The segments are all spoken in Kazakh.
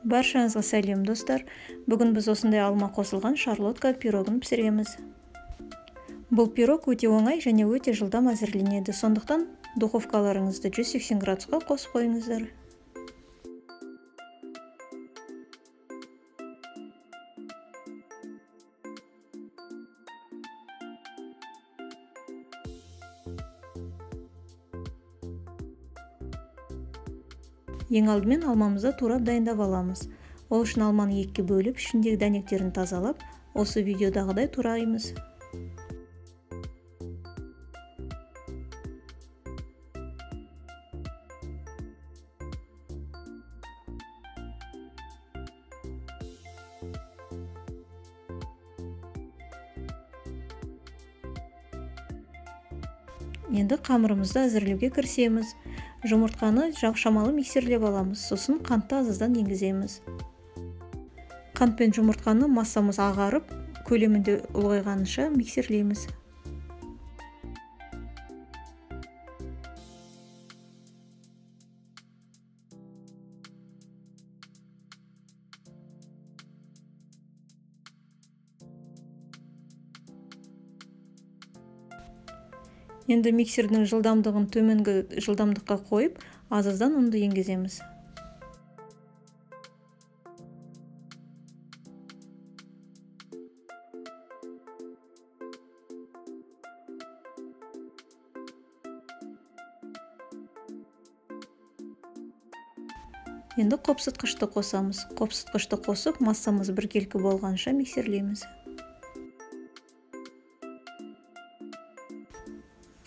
Баршаңызға сәлем, достар. Бүгін біз осындай алма қосылған шарлотка пирогын пісіреміз. Бұл пирог өте оңай және өте жылдам әзірленеді. Сондықтан духовкаларыңызды 180 градусқа қосып қойыңыздар. Ең алдымен алмамызды турап дайындап аламыз. Ол үшін алманы екіге бөліп, ішіндегі дәнектерін тазалап, осы видеодағыдай тураймыз. Енді қамырымызды әзірлеуге кірісеміз. Жұмыртқаны шамалы миксерлеп аламыз, сосын қантты аз-аздан енгіземіз. Қант пен жұмыртқаны массамыз ағарып, көлемінде ұлғайғанша миксерлейміз. Енді миксердің жылдамдығын төменгі жылдамдыққа қойып, аз-аздан ұнды енгіземіз. Енді қопсытқышты қосамыз. Қопсытқышты қосып, массамыз біркелкі болғанша миксерлейміз.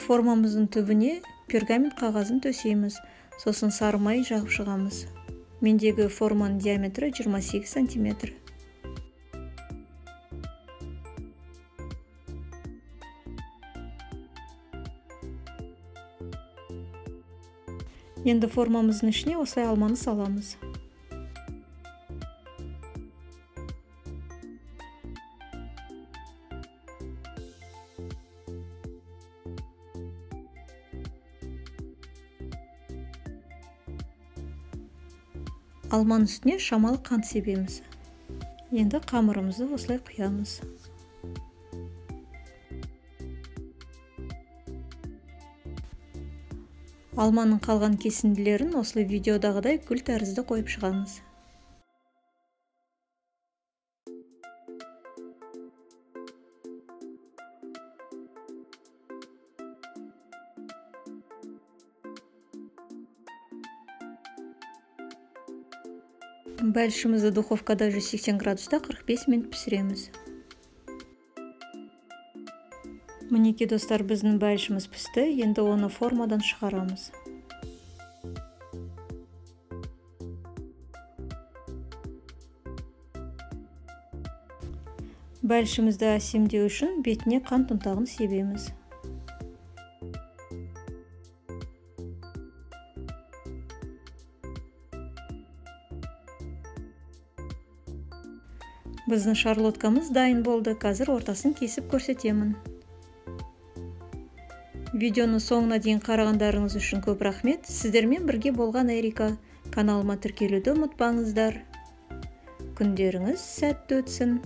Формамыздың түбіне пергамент қағазын төсейміз, сосын сары май жағып шығамыз. Мендегі форманың диаметрі 28 сантиметр. Енді формамыздың ішіне осылай алманы саламыз. Алманың үстіне шамалы қант себеміз. Енді қамырымызды осылай құямыз. Алманың қалған кесінділерін осылай видеодағыдай гүл тәрізді қойып шығамыз. Бәлішімізді духовкада 180 градуста 45 минут пісіреміз. Мінекей, достар, біздің бәлішіміз пісті. Енді оны формадан шығарамыз. Бәлішімізді әсемдеу үшін бетіне қант ұнтағын себеміз. Біздің шарлоткамыз дайын болды. Қазір ортасын кесіп көрсетемін. Видеоны соңына дейін қарағандарыңыз үшін көп рахмет. Сіздермен бірге болған Эрика. Каналыма тіркелуді ұмытпаңыздар. Күндеріңіз сәтті өтсін.